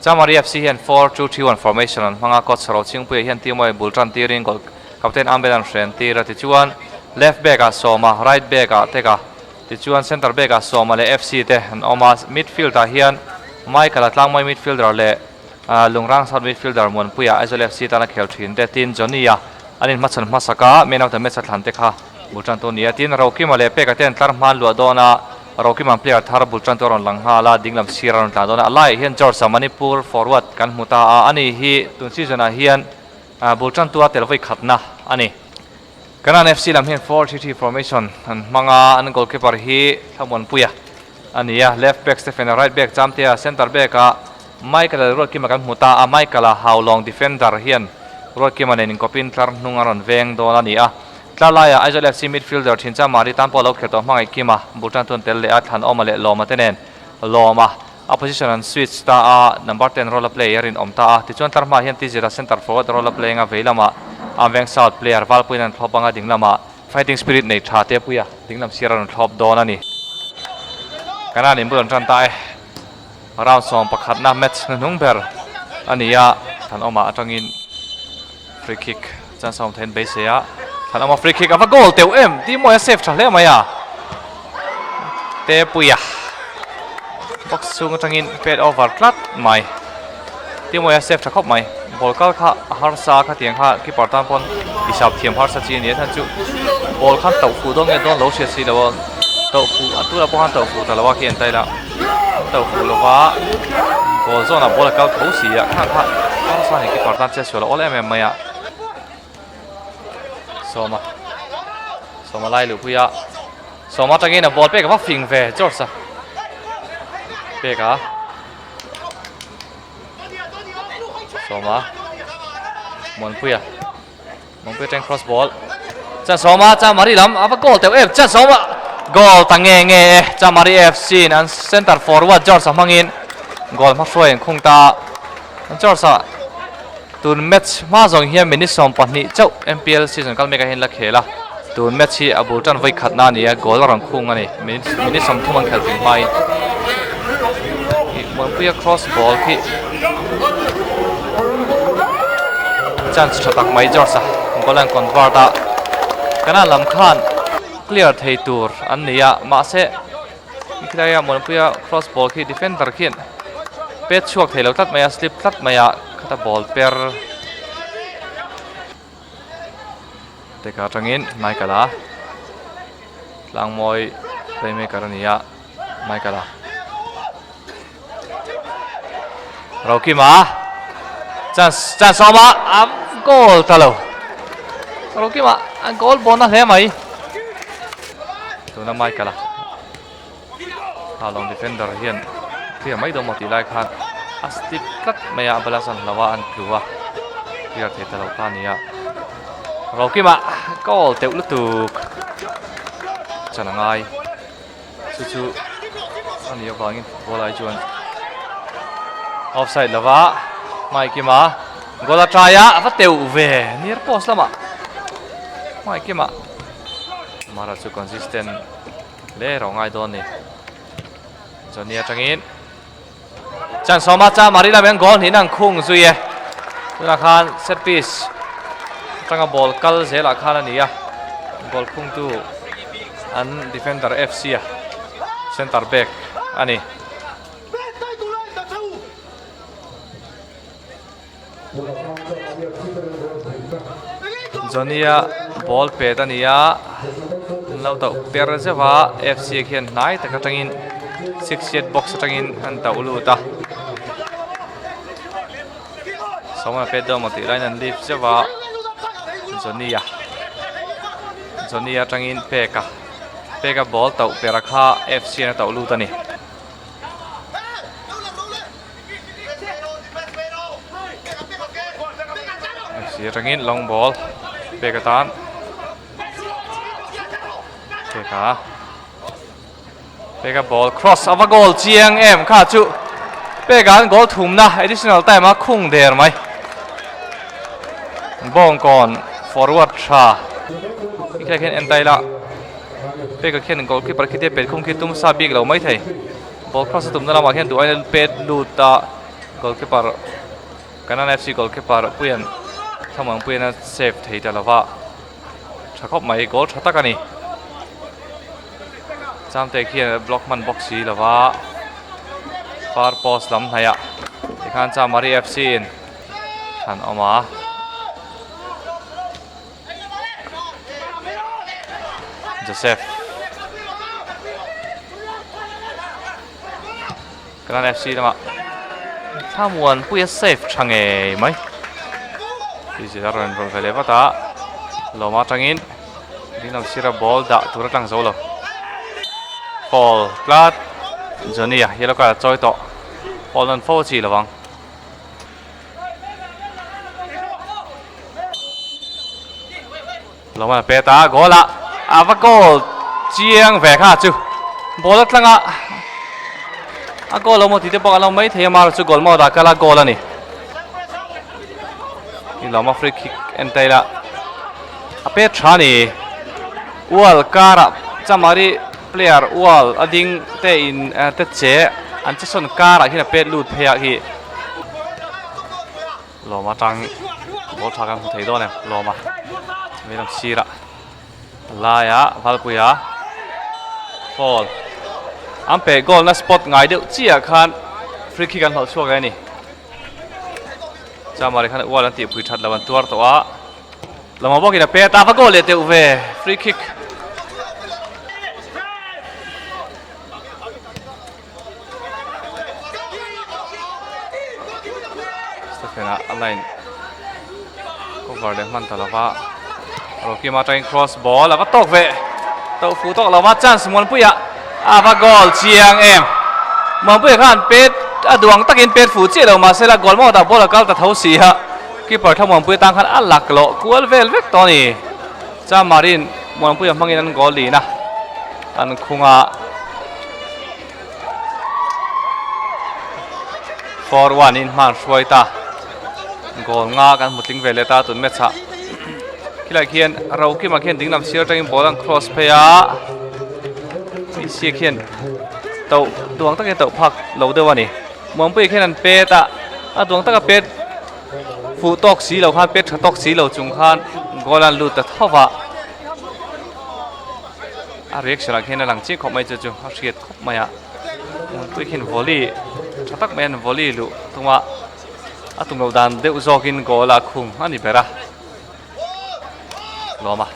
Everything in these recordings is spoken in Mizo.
Chamari FC hian 4-2-3-1 formation an hmang a, coach Rochhingpuia hian team awih bul tan tirin goal captain Ambel an hren tir a, tichuan left back ah Sawma, right back ah Teka, tichuan centre back ah Sawma leh FC te an awm a, midfield ah hian Michael a tlangmawi midfielder leh Lungrang South midfielder Muanpuia Aizawl FC tana khel thin te, tin Johnny a an inhmachhawn hmasak a, man of the match a thlan te kha bul tan tu a ni a, tin Rokima leh Peka te an tlar hman luah dawn a. Rokiman player thar bul tan chu a rawn lang nghal a, dinglam sir a rawn tlan dawn a, a laiah hian George-a Manipur forward kan hmu ta a, ani hi tun season ah hian bul tan tu a tel vawi khatna a ni. Kanan FC lam hian 4-3-3 formation an hmang a, an goalkeeper hi Thlamuanpuia a ni a, left back Stephen-a, right back Chamtea, centre back ah Michael-a leh Ruatkima kan hmu ta a, Michael-a Haulawng defender hian Ruatkima nen inkawpin tlar hnung a rawn veng dawn a ni a. Tlar laiah Aizawl FC midfielder Thincha Mari tan pawh a lo khelh tawh hmangaih Kima bul tan chuan tel leh a, Thlanawma leh Lawma te nen Lawma a position an switch ta a, number 10 role a play a rinawm ta a, tichuan tlar hmaah hian Tizira centre forward role a play anga vei lamah Amveng South player Valpuiin an thlawp anga ding lamah fighting spirit nei tha te puia dinglam sir a rawn thlawp dawn a ni. Kanan in bul an tan ta e. Round 11na match hnuhnung ber a ni a, Thlanawma atangin free kick chance a awm theihin beisei a, Thlanawma free kick a va goal teuh em tih mawi a save tha hle mai a, Tepuia box chhung atangin pet over tlat mai, tih mawi a save tha khawp mai, ball kal kha a harsa khatiang kha keeper tan pawn hisap thiam harsa chi a ni a, chhan chu ball khan tauh fuh dawn nge dawn lo hriat si lo a, tauh fuh a tunah pawh khan tauh fuh ta lo a khi en ta ila. Tauh fuh lova goal zawnah ball a kal tho si a, kha kha harsa ni keeper tan chiah sual a awl em em mai a. Sawma Sawma lai luh pui a, Sawma atangin a ball pek a va fing ve George a pek a. Sawma Muanpuia Muanpuia atangin cross ball Chan Sawma Chamari lam a va goal teuh em Chan Sawma goal ta nge nge e Chamari FC in an center forward George a hmangin goal hma hruai an khung ta George a tun match hma zawng hian minute 12 chauh MPL season kal mek ah hian la khel a tun match hi a bul tan vawi khatna a ni a goal a rawn khung a ni minute minute 30 an khelh tling hmain Muanpuia cross ball khi chance tha tak mai George a goal an convert a kana lam khan clear thei tur an ni a mahse khilai a Muanpuia cross ball khi defender khian pet chhuak thei lo tlat mai a slip tlat mai a khata ball per teka atangin Michael a tlangmawi playmaker a ni a Michael a Rokima chance chance awm a a goal ta lo Rokima a goal bawn a hle mai tuna Michael a a long defender hian clear mai dawn maw tih lai khan a step tlat mai a bala chuan hlo a an tlu a clear thei ta lo kha a ni a Rokima goal teuh lutuk chan a ngai. Chu chu a nih avangin football ai chuan offside lova Maikima goal a try a a va teuh ve near post lamah Maikima Mara chu consistent hle rawh ngai dawn ni Johnny atangin Chan sawma cha Mari lam hian goal hnih an khung zui e tunah khan set piece atanga ball kal zelah khan a ni a goal khungtu an defender FC a center back a ni. Johnny-a ball pet a ni a an lo tauh per zeuh a F C khian hnai tak atangin six yard box atangin an tauh lut a sawma pet dawn maw tih laiin an lift zeuh a Johnny-a Johnny-a atangin pek a pek a ball tauh per a kha F C an a tauh lut a ni. FC atangin long ball pek atan pek a pek a ball cross ava goal chiang em kha chu pek an goal thumna additional time a khung der mai bawngkawn forward tha ikhlai khian en ta ila pek a khian goalkeeper khi te pet khung khi tum sa bik lo mai thei. Ball cross a tumna lamah hian duh aiin a pet lut a. Goalkeeper Kanan FC goalkeeper Puia'n Thlamuan Puia'n a save thei ta lova tha khawp mai goal tha tak a ni. Chamte khian a block hman bawk si lova far post lam hnaih ah tikhan Chamari FC in an awm a. Joseph Kanan FC lamah Thlamuanpuia safe tha ngei mai Tizir a rawn rawlh ve leh vat a lawma atangin dinglam sira ball dah tur a tlang zo lo foul tlat Johnny a yellow card a chawi tawh foul nawn fo a chi lovang. Lawman a pet a, goal ah a va goal chiang ve kha chu ball a tlang a, a goal lo maw tih te pawh an lo mai thei a, mara chu goal mawt ah kal a goal a ni. I lawma free kick en ta ila a pet tha a ni. Wall karah Chamari player wall a ding te in te che an che sawn karah hian a pet lut phei a khi. Lawma tang ball tha kan hmu thei dawn em Lawma veilam sirah laia Valpuia foul an peh goal na spot ngai deuh chiah khan free kick an hlawh chhuak e a ni Chamari khan ual an tihpui that lo an tuar tawh a Lawma bawkin a pet a va goal leh deuh ve free kick. Stephen ah a line cover leh hman ta lova Rokima atangin cross ball a va tawk ve to fu tawk lova chance Muanpuia a va goal chiang em Muanpuia khan pet a duang takin pet fu chiah lo mahse la goal mawtah ball a kal ta tho si a keeper tha Muanpuia tang khan a lak loh kual vel vek tawh a ni Chamarin Muanpuia hmangin an goal lin a an khung a. 4-1 in hman hruai ta goal nga kan hmu tling ve leh ta tun match ah khilai khian Rokima khian dinglam sir atangin ball an cross phei a Messi khian toh duang takin toh phak lo deuh a ni Muanpuia khian an pet a a duang taka pet fuh tawk si lo khan pet tha tawk si lo chung khan goal an lut ta tho va. A reaction ah khian a lang chiah khawp mai chu chu a hriat khawp mai a hmunpui khian volley tha tak mai an volley luh tum a a tum loh dan deuh zawkin goal a khum a ni ber a lawm a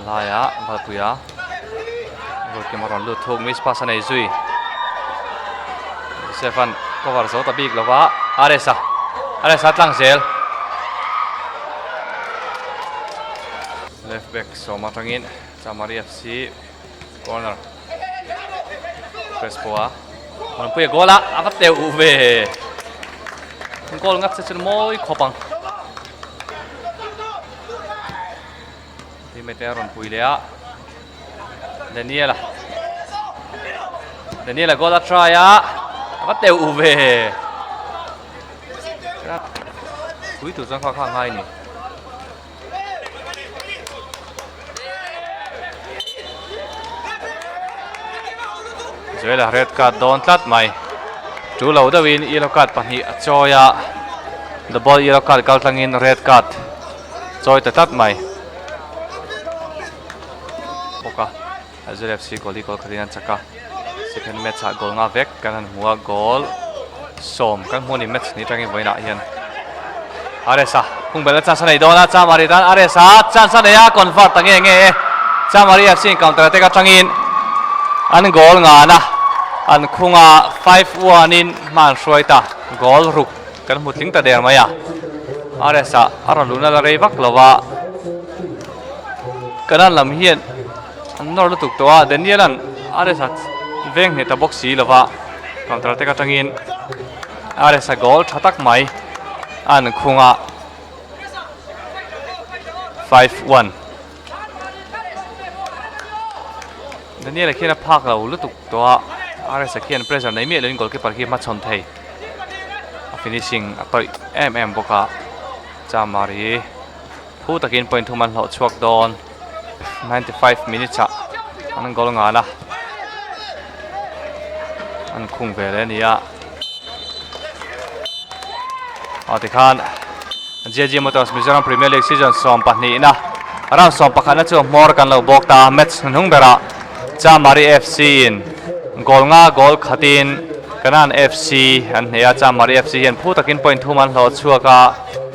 laiah Valpuia goal kim a rawn lut thuk miss pass a nei zui Joseph an cover zo ta bik lova Aresa Aresa tlang zel. Left back sawm atangin Chamari FC corner Crespo a Muanpuia goal a a va teuh ve goal ngat se chuan mawi khawp ang teammate a rawn pui leh a Daniela Daniela goal a try a a va teuh ve pui tur chuan kha kha ngai ni. Joel-a red card dawn tlat mai. Tu lo deuhin yellow card pahnih a chawi a, the ball yellow card kal tlangin red card chawi ta tlat mai. Bawk a, Aizawl FC goal hi goal khatin an chak a, second match ah goal nga vek kan han hmu a, goal sawm kan hmu a ni match ni atangin vawiinah hian Aresa khung belh na chance a nei dawn a, Chamari tan Aresa chance a nei a, convert ta nge nge e, Chamari FC in counter attack atangin an goal ngan a, an khung a 5-1 in hma an hruai ta, goal ruk kan hmu tling ta der mai a, Aresa a rawn luhna la rei vak lo va. Kanan lam hian an nawr lutuk tawh a, Daniel-a'n Ares-a veng hneh ta bawk si lova, counter attack atangin Ares-a goal tha tak mai a an khung a, 5-1. Daniel-a khian a phak lo lutuk tawh a, Ares-a khian pressure nei miah loin goalkeeper khi hmachhawn thei, a finishing a tawih em em bawk a, Chamari. Phu takin point thum an hlawh chhuak dawn. 95 minutes ah an goal ngan a. An khung ve leh a ni a. Aw tikhan JG Motors Mizoram Premier League season 12 na round 11 na chu hmawr kan lo bawk ta match hnuhnung berah Chamari FC in goal nga goal khatin Kanan FC an hneh a, Chamari FC hian phu takin point thum an hlawh chhuak a.